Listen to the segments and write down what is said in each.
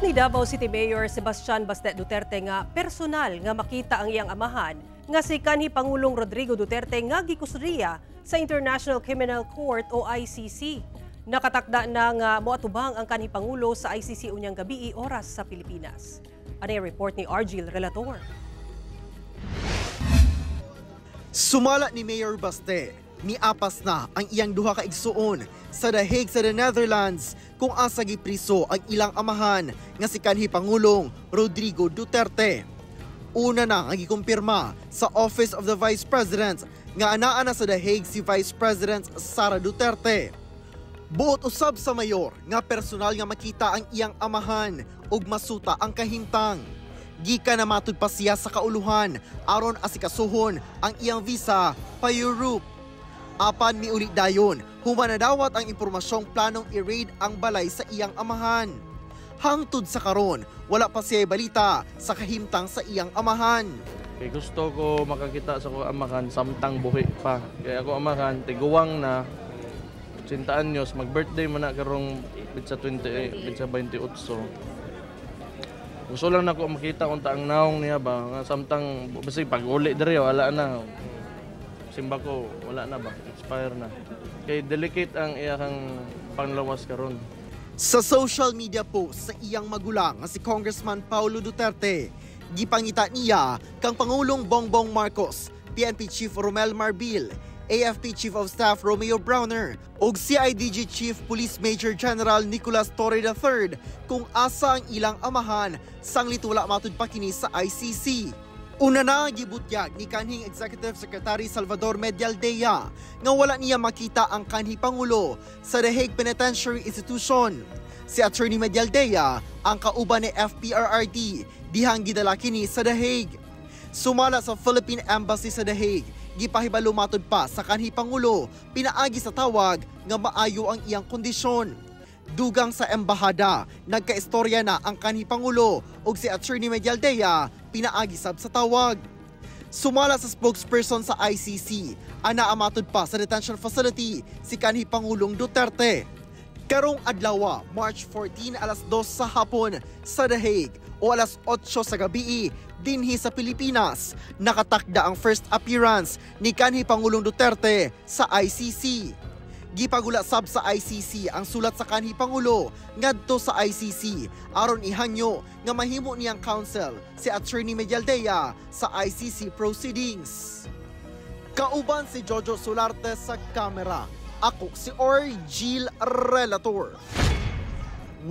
Buot ni Davao City Mayor Sebastian Baste Duterte nga personal nga makita ang iyang amahan nga si kanhi Pangulong Rodrigo Duterte nga gikusriya sa International Criminal Court o ICC. Nakatakda na nga moatubang ang kanhi Pangulo sa ICC unyang gabi oras sa Pilipinas. Ano yung report ni Argil Relator? Sumala ni Mayor Baste, niapas na ang iyang duha ka igsuon sa The Hague sa the Netherlands kung asa gipriso ang ilang amahan nga si kanhi Pangulong Rodrigo Duterte. Una na ang gikumpirma sa Office of the Vice President nga anaa na sa The Hague si Vice President Sara Duterte. Buot usab sa mayor nga personal nga makita ang iyang amahan ug masuta ang kahimtang. Gikan na matud pa siya sa kauluhan aron asikasuhon ang iyang visa pa Europe. Apan miuli dayon, human nadawat ang impormasyong planong i-raid ang balay sa iyang amahan. Hangtod sa karon, wala pa siya balita sa kahimtang sa iyang amahan. Kay gusto ko makakita sa akong amahan samtang buhi pa. Kay ako amahan tiguang na 80 anyos, mag-birthday man na karong pitsa 20 pitsa 28. Gusto lang nako makita unta ang naong niya ba nga samtang basi pag uli diri wala na. Simba ko wala na ba, expire na. Kay delicate ang iyang panglawas karon. Sa social media post sa iyang magulang nga si Congressman Paulo Duterte, gipangita niya kang Pangulong Bongbong Marcos, PNP Chief Romel Marbil, AFP Chief of Staff Romeo Brawner ug CIDG Chief Police Major General Nicolas Torre III kung asa ang ilang amahan sanglit wala matud pa kini sa ICC. Una na gibutyag ni kanhing Executive Secretary Salvador Medialdea nga wala niya makita ang kanhi Pangulo sa The Hague Penitentiary Institution. Si Attorney Medialdea ang kauban ni FPRRD dihang gidala kini sa The Hague. Sumala sa Philippine Embassy sa The Hague, gipahibalo matud pa sa kanhi Pangulo pinaagi sa tawag nga maayo ang iyang kondisyon. Dugang sa embahada, nagkaistorya na ang kanhi Pangulo ug si Attorney Medialdea pinaagi sab sa tawag. Sumala sa spokesperson sa ICC, ana amatod pa sa detention facility si kanhi Pangulong Duterte. Karong adlaw, March 14, alas 2 sa hapon sa The Hague o alas 8 sa gabi dinhi sa Pilipinas, nakatakda ang first appearance ni kanhi Pangulong Duterte sa ICC. Gipagula sab sa ICC ang sulat sa kanhi Pangulo ngadto sa ICC aron ihangyo nga mahimo niyang counsel si Attorney Medialdea sa ICC proceedings. Kauban si Jojo Solarte sa kamera. Ako si Orgil Relator. 1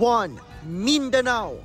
Mindanao.